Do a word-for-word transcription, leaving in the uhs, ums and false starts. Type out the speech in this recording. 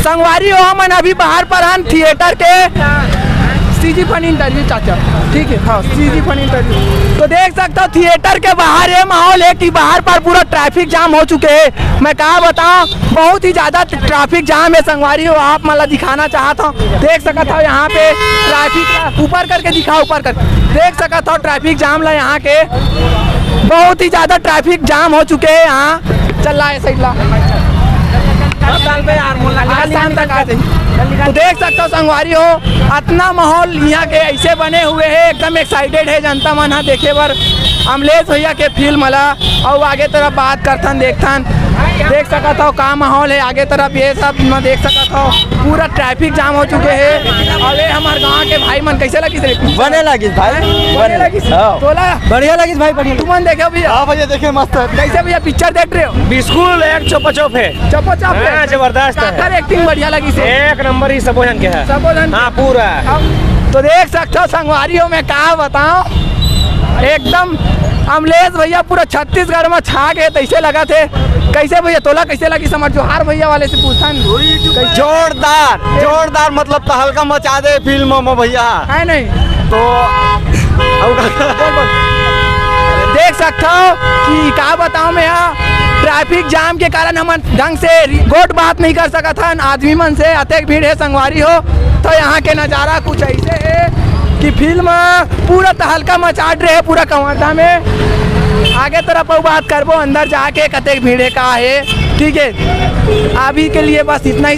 संगवारी हो, हमन अभी बाहर पर हन थिएटर के। CG Fun Interview चाचा, ठीक है, हाँ, CG Fun Interview। तो देख सकता हो थिएटर के बाहर ये माहौल है कि बाहर पर पूरा ट्रैफिक जाम हो चुके हैं। मैं का बताऊं, बहुत ही ज्यादा ट्रैफिक जाम है संगवारी हो, आप मन ला दिखाना चाहत हूँ। देख सकत हो यहाँ पे ट्रैफिक, ऊपर करके दिखाओ, ऊपर कर, देख सकत हो ट्रैफिक जाम ला यहाँ के, बहुत ही ज्यादा ट्रैफिक जाम हो चुके हैं यहाँ। चल ला ये साइड ला। आज शाम तक आ जाइए। तो देख सकते हो संगवारी हो, अतना माहौल यहाँ के ऐसे बने हुए है, एकदम एक्साइटेड है जनता मन ह देखे बर अमलेश भैया के फिल्म ला। अउ आगे तरफ बात करथन, देखथन, देख सकत हो का माहौल है आगे तरफ। ये सब मैं देख सकत हो, पूरा ट्रैफिक जाम हो चुके है। अउ ये हमार गांव के भाई मन, कैसे लगिस रे? बने लगिस भाई, बने बने लगिस। हाँ। तोला बढ़िया लगिस भाई, बढ़िया। तुमन देखे भैया? हाँ भैया, देखे मस्त है। कैसे भैया पिक्चर देख रहे हो? बिल्कुल एक चोपाचोप है। चोपाचोप है। हाँ, जबरदस्त है। काकर एक्टिंग बढ़िया लगिस हे? एक नंबर ही सबो झन के है। सबो झन हाँ, पूरा। अब तो देख सकते हो संगवारी हो, मैं का बताऊं, एकदम अमलेश भैया पूरा छत्तीसगढ़ में छा गए, तैसे लगत हे। कैसे भैया, तोला कैसे लगिस? हमर जोहार भैया वाले से पूछन। जोरदार, जोरदार, मतलब तहलका मचा दे फिल्म में भैया। है नहीं? तो अब बोल, बोल। देख सकत हो कि का बताऊं मैं, यहाँ ट्रैफिक जाम के कारण हमन ढंग से रि-, गोठ बात नहीं कर सकत हन आदमी मन से, अतेक भीड़ है संगवारी हो। तो यहाँ के नजारा कुछ ऐसे है कि फिल्म पूरा तहलका मचा डरे है पूरा कवर्धा में। आगे तरफ अउ बात करबो अंदर जाके कतेक भीड़ है, का है, ठीक है। अभी के लिए बस इतना ही।